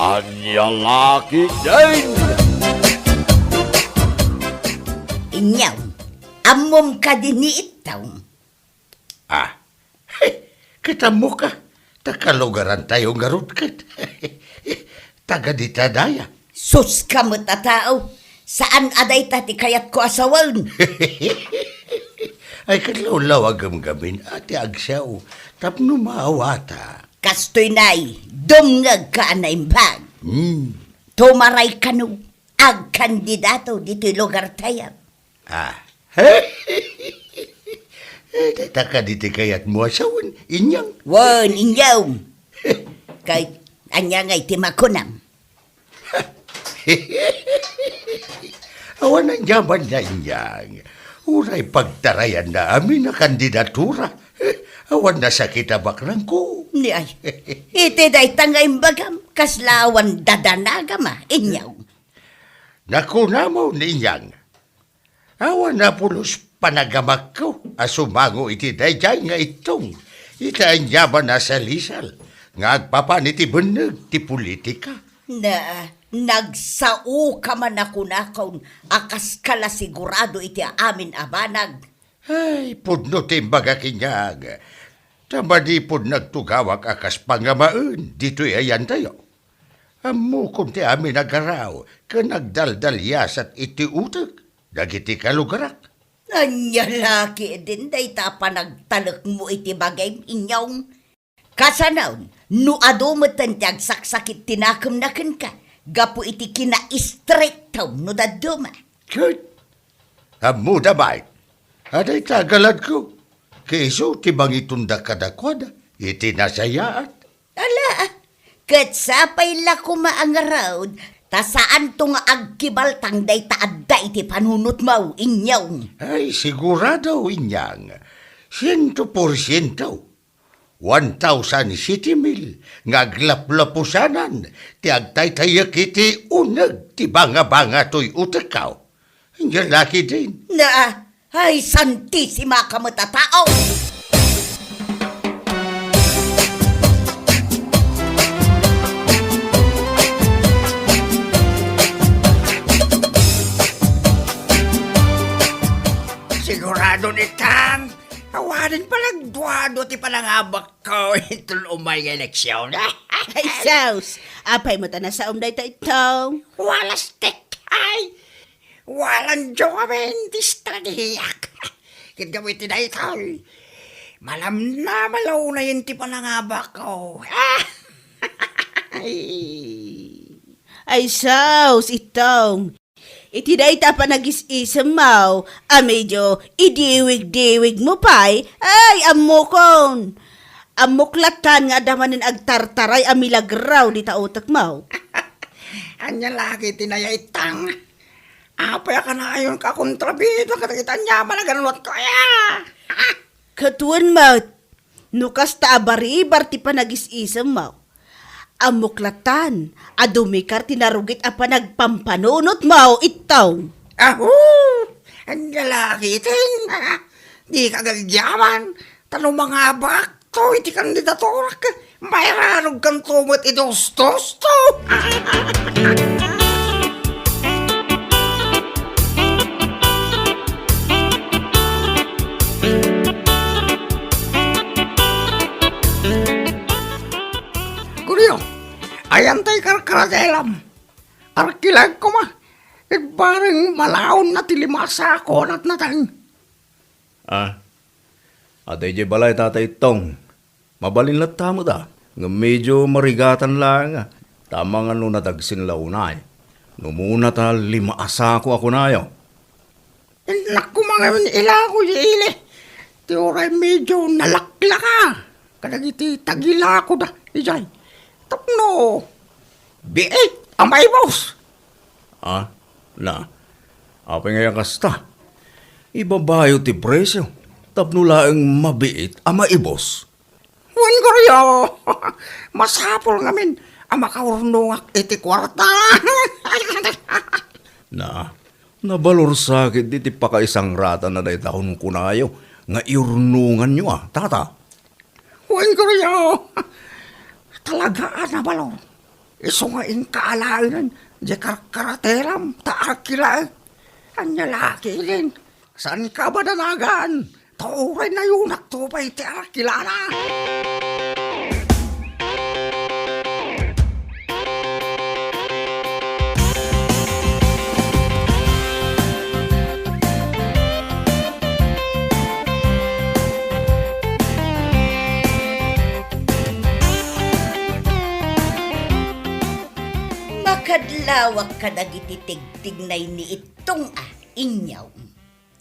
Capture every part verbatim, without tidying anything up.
Ania la ketdin? Inyaw, ammom kadi ni Ittong? Ah, ket ammoka, ta kalugarantayo ngarud ket. Taga dita daya. Sus ka met a tao, saan a dayta ti kayatko a sawen. Ay, ket lawlawagem ngamin a ti agsiaw tapno maawata. Kastoy nay, dumngegka a naimbag. Hmm. Tumaray kano, agkandidato ditoy lugartayo. Ah. Eh, dayta kadi ti kayatmo a sawen, Inyang? Wen, Inyang. Kay, ania ngay ti makunam? Awan aniamanna, Inyang. Uray pagtarayanna amin a kandidatura. Awan nasakit a bakrangko. Ni ay, iti dayta nga imbagam, kasla awan dadanagam a, Inyang. Nakunam, Inyang. Awan a pulos panagamakko a sumango iti daydiay nga Ittong iti aniaman a salisal nga agpapan iti benneg ti politika. Na, nagsaoka man a kunakon a kaskala sigurado iti amin a banag. Ay, pudno ti imbagak, Inyang. Ta manipud nagtugawak a kas pangamaen ditoy ayantayo. Ammokon ti amin a garaw ken agdaldaliasat iti utek dagiti kalugarak. Ania la ketdin dayta a panagtalekmo iti bagim, Inyong? Kasano, no adu metten ti agsaksakit ti nakemna kenka gapu iti kinaistrittom no dadduma? Ket, ammoda met a dayta a galadko, ket isu ti mangitonda kadakuada iti nasayaat. Ala, ket sapay la koma a ngarud, ta saanto nga agkibaltang dayta adda iti panunotmo, Inyong. Ay, sigurado, Inyang. Siento por siento. One thousand siete mil nga aglaplapusanan ti agtaytayek iti uneg ti bangabanga toy utekko. Ania la ketdin? Na, ay, santisima ka met a tao! Sigurado ni Tang, awanen panagduadua ti panangabakko inton umay nga eleksion. Ay, sus! Apay met a nasaom dayta, Ittong? Walastik! Ay! Walandio amin ti estratehiak. Ket gapu iti daytoy, malamnama la unayen ti panangabakko. Ay, sus, Ittong. Iti dayta a panagis-isemmo a medyo idiwigdiwigmo pay, ay, ammokon. Ammok latta nga adda manen agtartaray a milagraw dita utekmo. Ania la ketdi, Ittong? Apay a kanayon a kontrabida kadagiti aniaman a ganwatko aya? Ket wen met, no kasta a baribar ti panagis-isemmo, ammok lattan a dumikar ti narugit a panagpampanunotmo, Ittong. Ahu! Ania la ketdin? Dika gagyaman, ta no mangabakto iti kandidaturak, mairanogkanto met iti ustosto. Kuno, ayan tay karkaradelam. Arkilagko ma, ket bareng malaonna ti lima a sako a natnateng. Ah, adda idiay balay, Tata Ittong. Mabalin latta met a, ngem medio marigatan laeng a, ta amangan no nadagsen la unay. No umuna ta lima a sako a kunayo. Innak koma ngamin ilako, ili. Ti uray medio nalaklaka kadagiti tagilakoda idiay. Tapno biit a maibus. Ah, na. Apay ngay a kasta? Ibabayo ti presio tapno laeng mabiit a maibus. Wen, Goryo, masapul ngamin a makaurnongak iti kuarta. Na, nabalor sa ketdi ti pakaisangratan a dayta kunkunayo nga iurnonganyo a, Tata. Wen, Goryo, talaga a nabalor. Isu nga inka alaenen, diay karkarateram, ta arak ki laeng. Ania la ketdin, saanka a madanagan, ta uray nayunakto pay ti arak ki lana. Makadlawak kadagiti tigtignay ni Ittong a, Inyaw.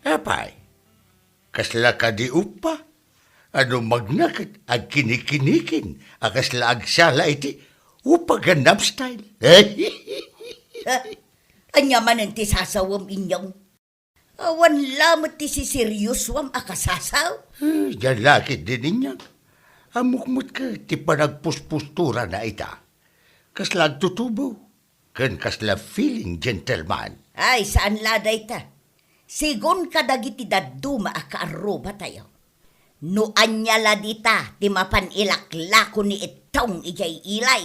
Apay, kasla kadi uppa? Ano magna ket agkinikinikin a kasla agsala iti uppa Gangnam Style? Ha? Ania manen ti sasawem, Inyaw? Awan lamet ti siseriosoam a kasasaw? Eh, diay laketdin, Inyang. Ammok met ket ti panagpusposturana ita. Kasla agtutubo, ken kasla feeling gentleman. Ay, saan la dayta. Sigun kadagiti dadduma a kaarrubatayo. No ania la dita ti mapan ilaklako ni Ittong idiay ilay.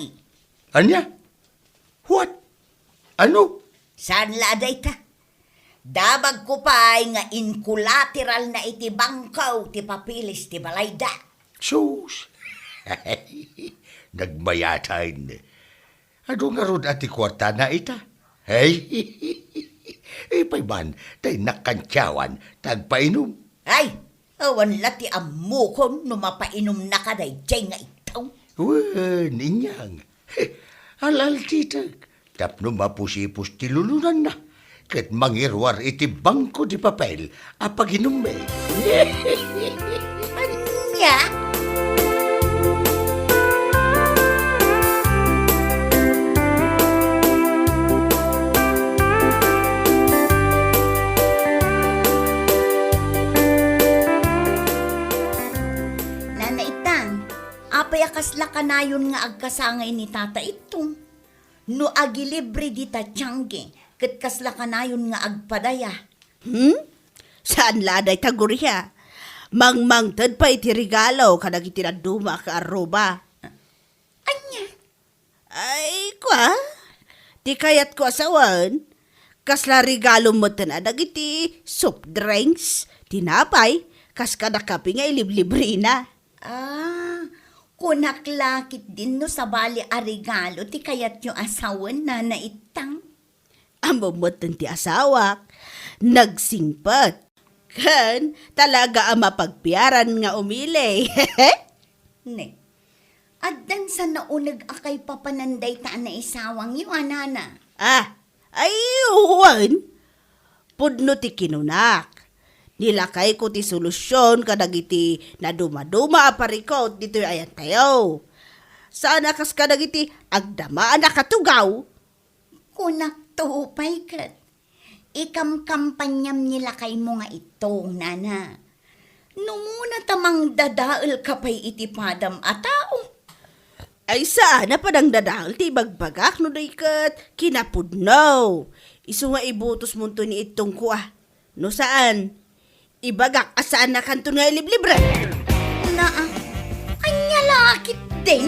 Ania? What? Ano? Saan la dayta? Dabagko pay nga inkolateralna iti bangko ti papeles ti balayda. Sus! Nagmayatan. Adu ngarud a ti kuartana ita? Hey! Ipay man, ta innak kantiawan, ta agpainom. Ay, awan la ti ammokon no mapainomnaka daydiay nga Ittong. Wen, Inyang. Al-altitek. Tapno mapusipos ti lulunanna, ket mangiruar iti bangko ti papel a paginummi. Ania? Nana Itang, apay a kasla kanayon nga agkasangay ni Tata Ittong? No agilibre dita tiangge, ket kasla kanayon nga agpadaya. Hmm? Saan la dayta, Gloria? Mangmangted pay ti regalo kadagiti dadduma a kaarruba. Ania? Ay, kua? Ti kayatko a sawen, kasla regalo metten a dagiti soft drinks, tinapay, kas kada kape nga iliblibrena. Ah, kunak la ketdin no sabali a regalo ti kayatyo a sawen, Nana Itang. Ammom metten ti asawak, nagsingpet. Ken talaga a mapagpiaran nga umili. Ne, addan sa nauneg a kaipapanan dayta a naisawangyo, a nana? Ah, ay, wen. Pudno ti kinunak. Nilakayko ti solusion kadagiti nadumaduma a parikut ditoy ayantayo. Saan a kas kadagiti agdama a nakatugaw. Kunakto pay ket, ikamkampaniam ni lakaymo nga Ittong, nana. Numuna ta mangdadaelka pay iti padam a tao. Ay, saan a panangdadael ti ibagbagak no di ket kinapudno. Isu nga ibutosmonto ni Ittongko a. No saan, ibagak a saannakanton nga iliblibre. Naa, ania la ketdin?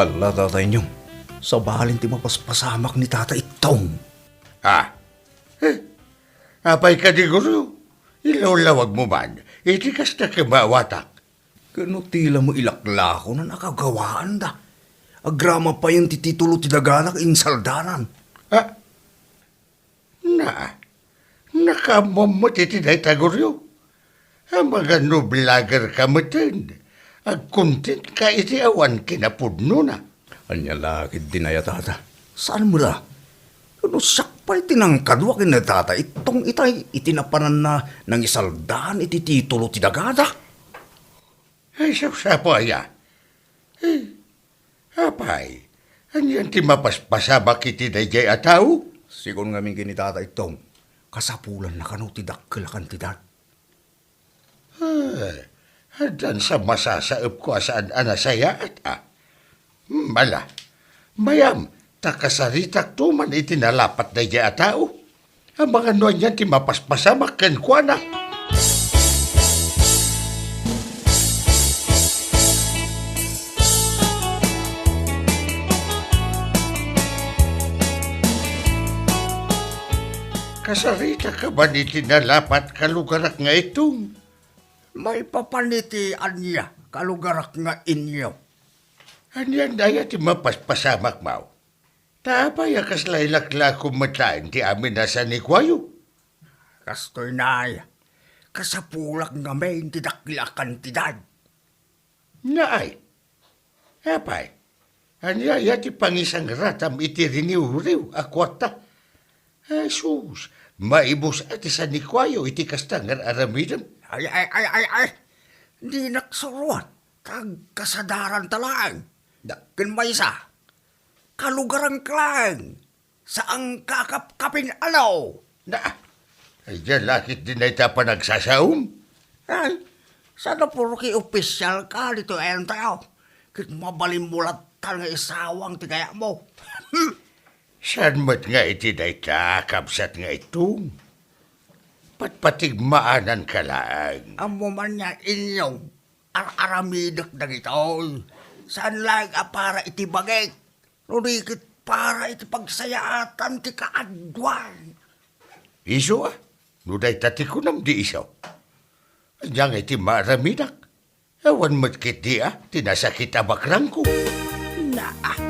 Ala, Tata Inyong, sabalen ti mapaspasamak ni Tata Ittong. Ah, eh, apay kadi, Goryo? Ilawlawagmo man iti kasta kemmawatak. Ket no ti la met ilaklakonan a kagawaanda, agraman payen ti titulo ti dagana nga insaldanan. Ah, na, nakaammom met iti dayta, Goryo. Amangan no vlogger ka metten, agkontentka iti awan kinapudnona. Ania la ketdin aya, Tata? Saan met a? No siak pay ti nangkadua ken ni Tata Ittong itay iti napananna nangisaldan iti titulo ti dagana. Ay, sapsapo aya. Eh, apay, anian ti mapaspasamak iti daydiay a tao? Sigun ngamin ken ni Tata Ittong, kasapulanna kano ti dakkel a kantidad. Ah, Addan sa masasaepko a saan a nasayaat, a. Hmm, ala. Mayam, ta kasaritakto man iti nalapat daydiay a tao. Amangan no anian ti mapaspasamak kenkuana. Kasaritak man iti nalapat, kalugarak nga Itong. Maipapan iti ania, kalugarak nga Inyong? Anian aya ti mapaspasamak, Maw? Ta apay a kasla ilaklakom met laeng ti amin a sanikuayo? Kastoy nay, kasapulak ngamin ti dakkel a kantidad. Naay, apay, ania aya ti pangisangratam iti riniwriw a kuarta? Ay, sus, maibus a ti sanikuayo iti kasta nga ar-aramidem. Ay, ay, ay, ay, ay! Dinak suruan, ta agkasadaranta laeng. Da- Ken maysa, kalugaranka laeng, saanka a kapkapin-alo. Da, ay, diay laketdin dayta a panagsasaom. Ay, saan a porke opisyalka ditoy enteo, ket mabalinmo latta nga isawang ti kayatmo. Saan met nga iti dayta, kabsat nga Itong. Patpatigmaananka laeng. Ammom ania, Inyong, ar-aramidek dagitoy. Saan laeng a para iti bagik, no di ket para iti pagsayaatan ti kaaduan. Isu a, no dayta ti kunam di isu. Ania ngay ti maaramidak? Awan met ketdi a ti nasakit a bakrangko. Naa.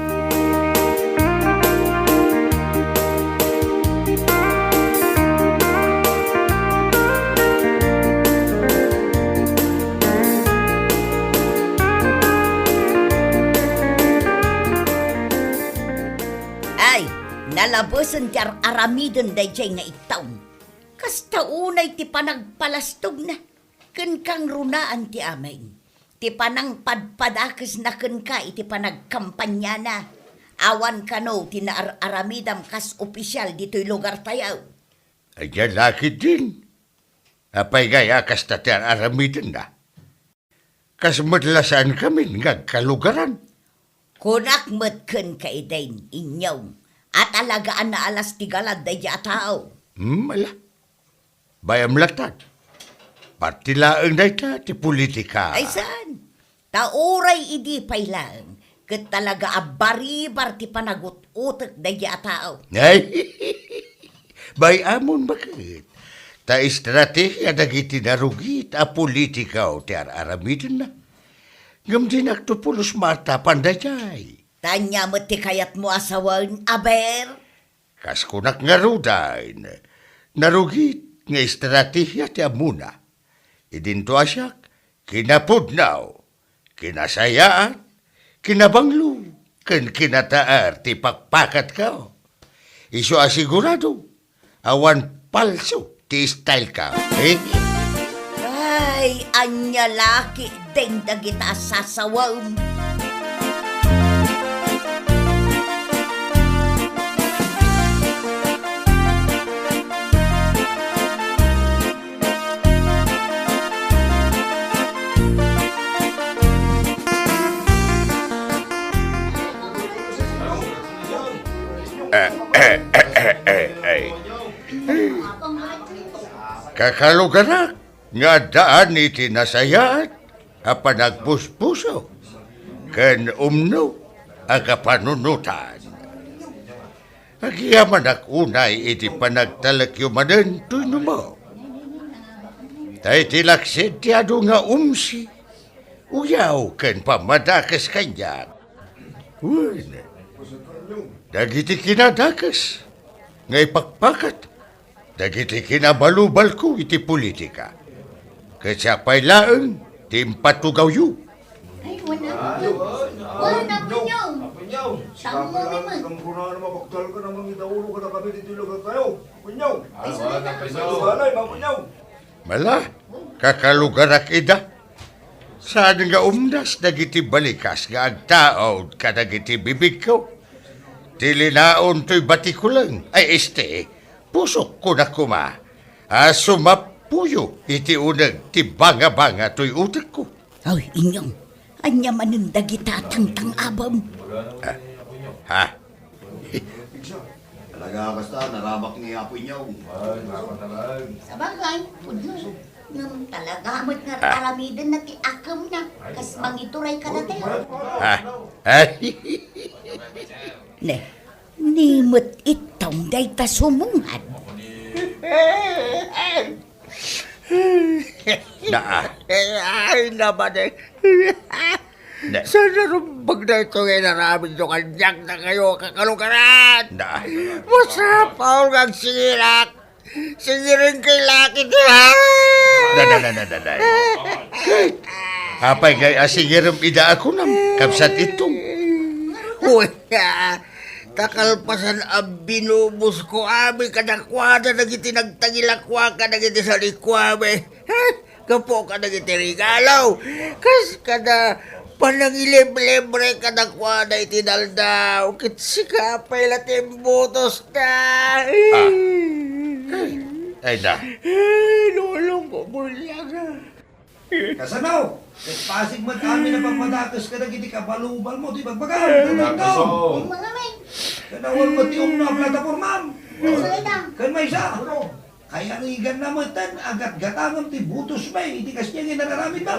Ay, nalabesen ti ar-aramiden daydiay nga Itong. Kasta unay ti panagpalastogna. Ken kangrunaan ti amin, ti panangpadpadakesna kenka iti panagkampaniana, awan kano ti naar-aramidam kas opisyal ditoy lugartayo. Ania la ketdin? Apay ngay a kasta ti ar-aramidenna? Kas met la saankamin nga agkalugaran? Kunak met kenka idin, Inyong, a talaga a naalas ti galad daydiay a tao. Hmm, ala. Bay-am latta. Parti laeng dayta ti politika. Ay, saan? Ta uray idi pay laeng, ket talaga a baribar ti panagut-utek daydiay a tao. Ay, bay-amon baket. Ta estrategia dagiti narugit a politiko ti ar-aramidenna. Ngem dinakto pulos maartapan daydiay. Ta ania met ti kayatmo a sawen, aber? Kas kunak ngaruden, narugit nga estrategia ti ammona. Idinto a siak, kinapudno, kinasayaat, kinabanglo, ken kinataer ti pakpakatko. Isu a sigurado, awan palso ti styleko. Eh? Ay, ania la ketdin dagita a sasawem? Eh, eh, eh, eh, eh, eh. Kakalugarak nga addaan iti nasayaat a panagpuspuso ken umno a kapanunotan. Agyamanak unay iti panagtalekyo manen toy numo. Ta iti laksid ti adu nga umsi, uyaw ken pammadakes kaniak. Wen, dagiti kinadakes nga ipakpakat dagiti kinabalubalko iti politika. Ket siak pay laeng ti impatugawyo. Ay, wala. Wala, Apo Nyong. Apo Nyong. Sammo mi man. Kampunaan a mabagtal ka na mangidaulo ka na kami ditoy lugartayo. Apo Nyong. Ay, wala, Apo Nyong. Wala, Apo Nyong. Mala, kakalugarak ida. Saan nga umdas dagiti balikas nga agtaud kadagiti bibigko. Ti linaon toy batikuleng, ay este, pusok ko na koma. A sumappuyo iti uneg ti bangabanga toy utekko. Ay, inyong, ania manen dagita tangtang-abem? Ha? Talaga, kasta, narabak ni Apo Inyaw. Sabagay, pudno. Ngem talaga met nga aramiden na ti akem na, kas mangituray kadatayo. Ha? Ay! Ne, ni met itom dayta sumungad. Naa. Ay, nabadek. Ne. Saan narumbag na ito nga inaramid nyo kaniak na kayo kakalugaran? Naa. Masapul nga agsigirak. Sigiring kay laki ti ha? Da, da, da, da, da, da. Apay ngay a sigirem ida a kunam, kabsat itom? Uy, ah, ta kalpasan a binubusko amin kadakuada dagiti nagtangilakua kadagiti salikuami. Gapu kadagiti regalo, kas kada panangiliblibre kadakuada iti daldaw, ket sika pay la ti imbutos da. Ah. Ay, ay, da. Ay, lolong ko, bulyag. Kasano? Ket pasig met amin a pammadakes kadagiti kabalubalmo ti bagbagam. Ay, Dagdagdaw. Nako. Mangamin. Ket awan met ti umno a platapormam. Salita. Ken maysa. Kayariganna metten a gatgatangem ti butosmi iti kasdiay nga inararamidna.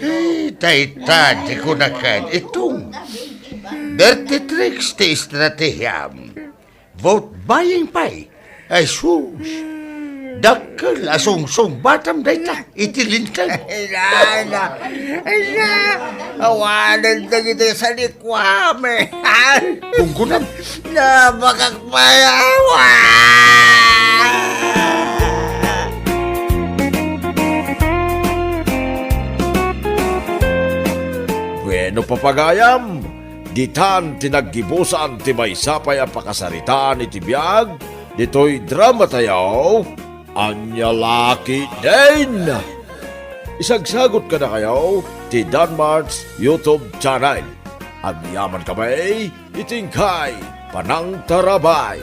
Ay, dayta ti kunakan, Itong. Dirty tricks ti estratehiam. Vote buying pay. Ay, sus. Dakkel a sungsungbatam dayta iti linteg. Ay, na, na. Ay, na. Awanen dagiti salikua, me. Gunggunam. Nabagak mayawa! Bueno, papagayam, ditan ti naggibusan ti maysa pay a pakasaritaan iti biag ditoy dramatayo, Ania La Ketdin. Isagsagut kadakayo ti Danmart's YouTube channel. Agyaman kami iti inkay panangtarabay.